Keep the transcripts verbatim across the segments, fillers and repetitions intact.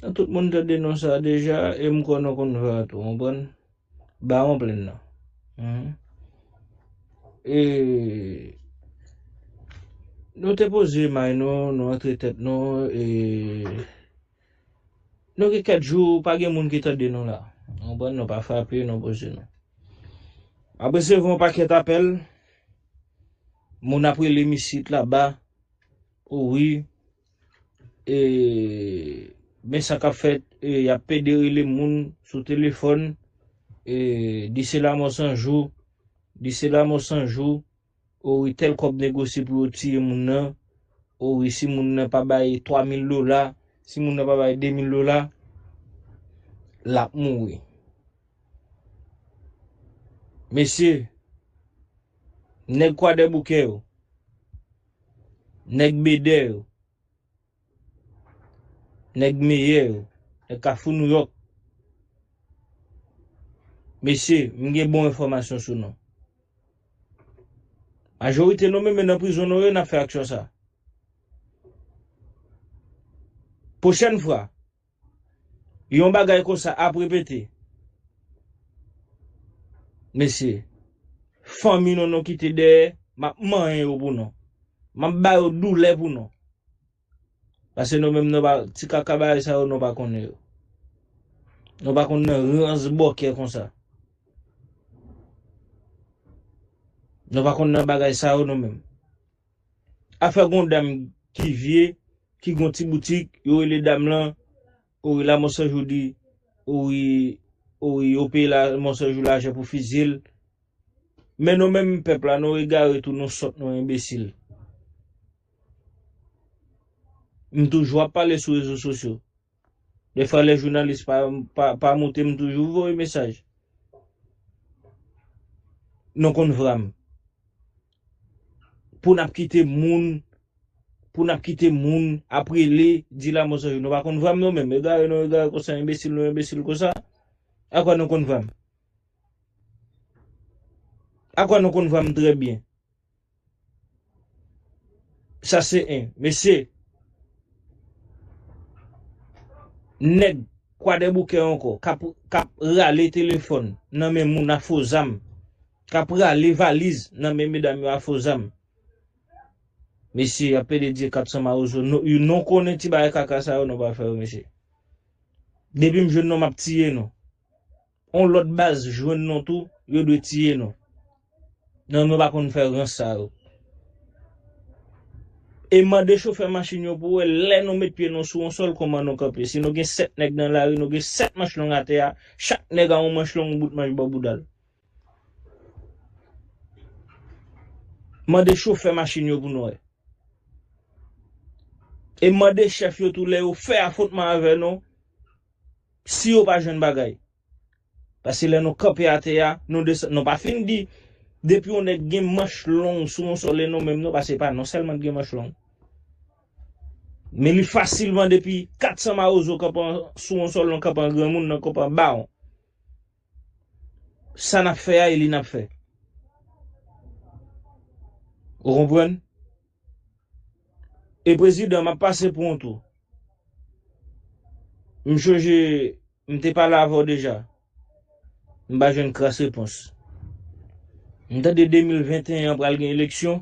Tout moun tande non sa deja, e m kwè nou konn vwa tou, konprann? Bawon Plenn nan. Mhm. E nou te poze may nou, nou antre tèt nou, e nou gen kèk jou, pa gen moun ki tande nou la. Konprann? Nou pa frape, nou poze nou. Ap resevwa yon pakèt apèl, moun ap rele m isit laba, o wi, e, men sa k ap fèt, e, y ap pede rele moun sou telefòn, e, di se lamò san jou, di se lamò san jou, o wi, tèl kòb negosye pou yo tiye moun nan, o wi, si moun nan pa bay twa mil dola, si moun nan pa bay de mil dola, l ap mouri. Mesye, nèg Kwadèboukè yo, nèg Bedè yo, nèg Meyè yo, nèg Kafou Nouyòk. Mesye, m gen bon enfòmasyon sou nou. Majorite nou menm nan prizon nou ye, n ap fè aksyon sa. Pwochèn fwa, yon bagay konsa ap repete. Mesye, fanmi nou nou kite dèyè, m ap manyen yo pou nou. M ap ba yo doulè pou nou. Paske nou menm nou pa, ti kaka bagay sa yo, nou pa konnen yo. Nou pa konn nan rans bòkè konsa. Nou pa konn nan bagay sa yo nou menm. Afè gon dam ki vye, ki gon ti boutik, yo rele dam lan, o wi, lamò san jou di, o wi, o wi, yo peye lamò san jou lajan pou fiziye l. Men nou menm pèp la, nou egare tou, nou sòt, nou enbesil. M toujou ap pale sou rezo sosyo. Defwa lè jounalis pa, pa, pa moute, m toujou voye mesaj. Nou konn vwa m. Pou n ap kite moun, pou n ap kite moun ap rele, di lamò san jou. Nou pa konn vwa m nou menm. Egare nou egare konsa, enbesil nou enbesil konsa. Akwè nou konn vwa m? Akwè nou konn vwa m trè byen? Sa se en. Mesye, nèg Kwadèboukè ankò, k ap, k ap rale telefòn nan men moun a fo zam, k ap rale valiz nan men medam yo a fo zam. Mesye, y ap pede di kat san mawozo. Nou, nou konnen ti bagay kaka sa yo, nou pa fè yo, mesye. Depi m jwenn nou, m ap tiye nou. On lòt baz jwenn nou tou, yo dwe tiye nou. Non, nou pa konn fè rans sa yo. E mande chofè machin yo pou wè lè nou met pye nou sou yon sòl kòman nou kanpe. Si nou gen sèt nèg nan lari, nou gen sèt manch long atè a, chak nèg a yon manch long, bout manch bò bouda l. Mande chofè machin yo pou nou wè. E mande chèf yo tou lè yo fè afwontman avè nou, si yo pa jwenn bagay. Paske lè nou kanpe atè a, nou desann, nou pa fin di, depi yon nèg gen manch long sou yon sòl e nou menm nou, paske pa nou sèlman ki gen manch long. Men li fasilman depi kat san mawozo kanpe sou yon sòl, nou kanpe an granmoun, nou kanpe an bawon. Sa n ap fè a, e li n ap fè. Ou konprann? E prezidan, m ap pase pou yon tou. M chonje, m te pale avè w deja. M pa jwenn kras repons. M tande de mil venteyen an pral gen eleksyon.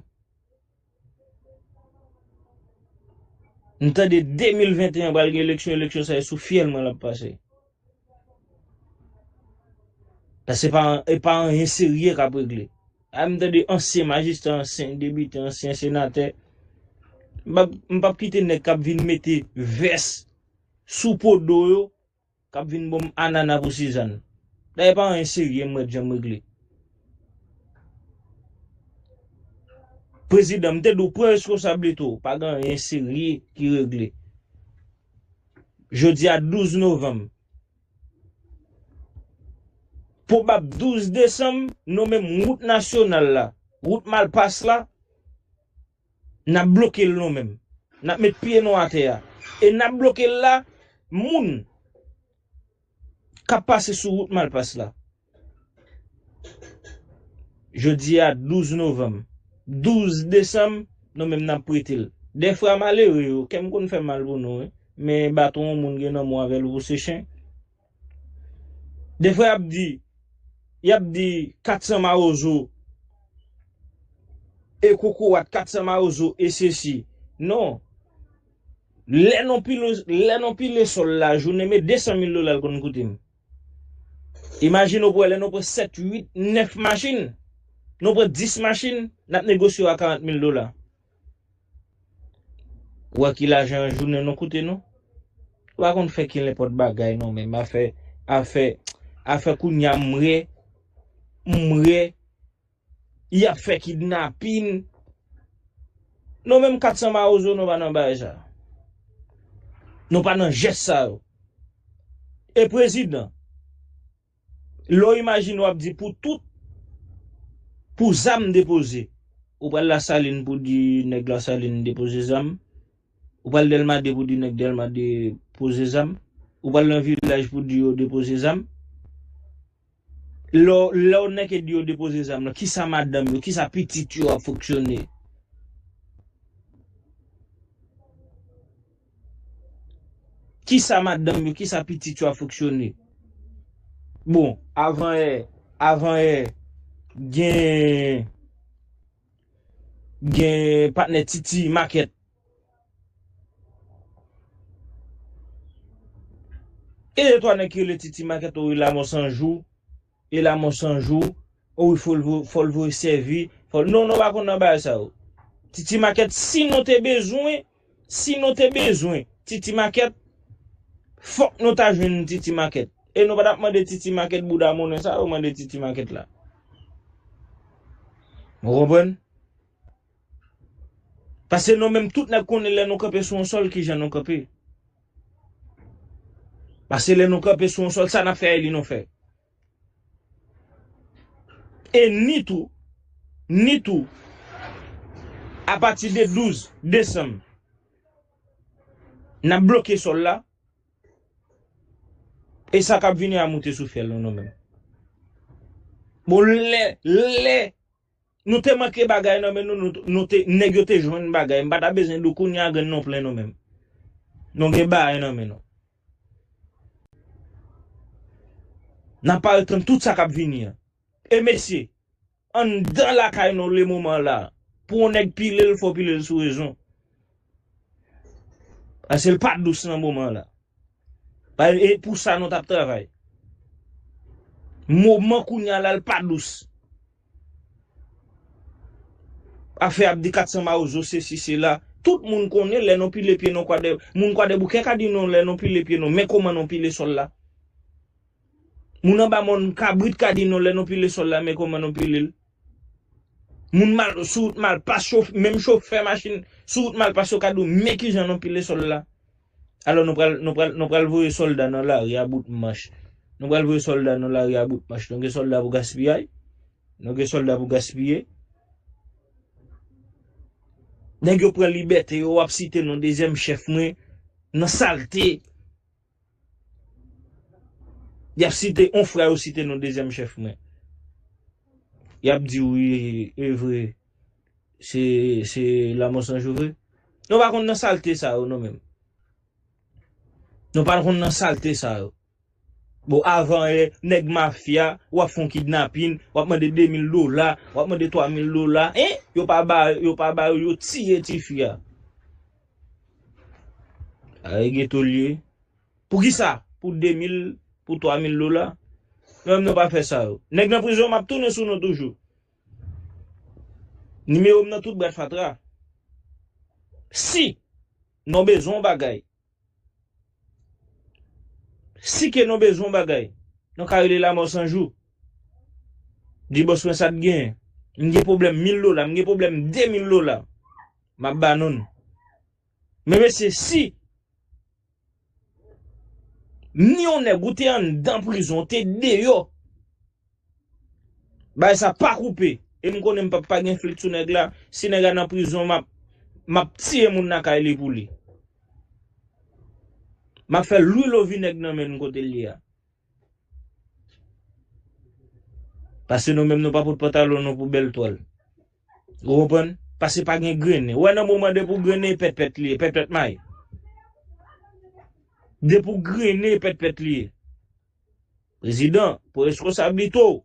M tande de mil venteyen an pral gen eleksyon, eleksyon sa e sou fyèl mwen l ap pase. Paske e pa, e pa anyen serye k ap regle. A, m tande ansyen majistra, ansyen depite, ansyen senatè. M p ap, m p ap kite nèg k ap vin mete vès sou po do yo, k ap vin ban m anana pou Sizàn. Dayè pa anyen serye m wè k janm regle. Prezidan, m te di w pran reskonsablite w, pa gen anyen serye ki regle. Jodi a douz novanm. Pwobab douz desanm, nou menm wout nasyonal la, wout Malpas la, n ap bloke l nou menm. N ap met pye nou atè a. E n ap bloke l la, moun k ap pase sou wout Malpas la. Jodi a douz novanm. Douz desanm, nou menm n ap prete l. Dèfwa malere yo, kè m konn fè mal pou nou, wi. men baton yon moun gen nan men w avè l pou se chen. Defwa y ap di, y ap di kat san mawozo e kokorat, kat san mawozo e sesi. Non. Lè nou pile, lè nou pile sòl la, jounen men de san mil dola l konn koute m. Imajine w pou wè lè nou pran sèt, uit, nèf machin, nou pran dis machin, n ap negosye yo a karant mil dola. Ou wè ki lajan jounen nou koute nou? Ou pa konn fè ki nenpòt bagay non, men afè, afè, afè kounye a m wè, m wè, y ap fè kidnapin. Nou menm kat san mawozo, nou pa nan bagay sa. Nou pa nan jès sa yo. E prezidan, lè w imajine w ap di pou tout, pou zam depoze. Ou pral Lasalin pou di nèg Lasalin depoze zam. Ou pral Dèlma de pou di nèg Dèlma de poze zam. Ou pral nan vilaj pou di yo depoze zam. Lè w, lè w nèke di yo depoze zam nan, kisa madanm yo, kisa pitit yo ap fonksyone? Kisa madanm yo, kisa pitit yo ap fonksyone? Bon, avan yè, avan yè, gen, gen patnè Titi Makèt. E de twa nèg ki rele Titi Makèt, o wi, Lamò San Jou, e Lamò San Jou, o wi, fò l vo-, fò l voye sèvi, fò l, non, nou pa konn nan bagay sa yo. Titi Makèt, si nou te bezwen, si nou te bezwen Titi Makèt, fòk nou ta jwenn Titi Makèt. E nou pa t ap mande Titi Makèt bouda monnen sa yo mande Titi Makèt la. Ou konprann? Paske nou menm tout nèg konnen lè nou kanpe sou yon sòl, kijan nou kanpe. Paske lè nou kanpe sou yon sòl, sa n ap fè a, e li nou fè. E ni tou, ni tou, apati de douz desanm, n ap bloke sòl la, e sa k ap vini a moute sou fyèl nou, nou menm. Bon, lè, lè nou te manke bagay nan men nou, nou, nou te, nèg yo te jwenn bagay. M pa ta bezwen di w kounye a grenn nou plen nou menm. Nou gen bagay nan men nou. N ap pare tann tout sa k ap vini an. E mesye, anndan lakay nou le moman la, pou yon nèg pile l, fò w pile l sou rezon. Paske l pa dous nan moman la. Pa, e pou sa nou t ap travay. Moman kounye a la, l pa dous. Afè ap di kat san mawozo, sesi, sela. Tout moun konnen lè nou pile pye nou Kwadè-, moun Kwadèboukè ka di nou lè nou pile pye nou, men kòman nou pile sòl la. Moun anba mòn kabrit ka di nou lè nou pile sòl la, men kòman nou pile l. Moun mal, sou wout Malpas, chof-, menm chofè machin, sou wout Malpas yo ka di w, men kijan nou pile sòl la. Alò, nou pral, nou pral, nou pral voye sòlda nan lari a bout manch. Nou pral voye sòlda nan lari a bout manch. Nou gen sòlda pou gaspiyay. Nou gen sòlda pou gaspiye. Nèg yo pran libète yo, w ap site non dezyèm chèf mwen nan salte. Y ap site, on frè yo site non dezyèm chèf mwen. Y ap di wi, e vre. Se, se Lamò San Jou vre. Nou pa konn nan salte sa yo, nou menm. Nou pa konn nan salte sa yo. Bon, avan yè, nèg mafya, w ap fè yon kidnapin, w ap mande de mil dola, w ap mande twa mil dola, en? Yo pa ba, yo pa ba yo, yo tiye tifi a. A, e geto l ye. Poukisa? Pou de mil, pou twa mil dola? Nou menm nou pa fè sa yo. Nèg nan prizon, m ap tounen sou nou toujou. Nimewo m nan tout bwat fatra. Si nou bezwen yon bagay, si ke nou bezwen yon bagay, nou ka rele Lamò San Jou. Di bòs mwen sa t genyen. M gen pwoblèm mil dola, m gen pwoblèm de mil dola. M ap ba nou l. Men mesye, si ni yon nèg ou te anndan prizon, ou te deyò, bagay sa pa koupe. E m konnen m p ap pa gen flit sou nèg la. Si nèg la nan prizon, m ap, m ap tiye moun lakay li pou li. M ap fè lwil ovinèg nan men l kote l ye a. Paske nou menm nou pa pot pantalon nou pou bèl twal. Ou konprann? Paske pa gen grennen. Ou wè nan moman depi w grennen, e pèt pèt li ye, pèt pèt may. Depi w grennen, pèt pèt li ye. Prezidan, pran reskonsablite w.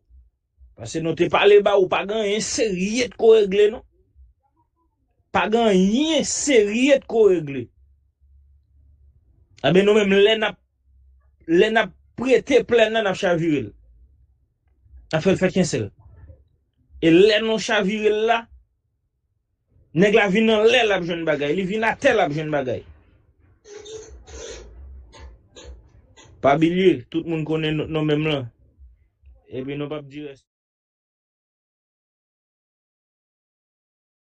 Paske nou te pale ba ou, pa gen anyen serye t ko regle non. Pa gen anyen serye t ko regle. Enben nou menm lè n ap lè n ap prete plèn nan, n ap chavire l. N ap fè l fè kensèl. E lè nou chavire l la, nèg la vin anlè l ap jwenn bagay, li vin atè l ap jwenn bagay. Pa bliye, tout moun konnen non menm lan. Epi nou p ap di rès.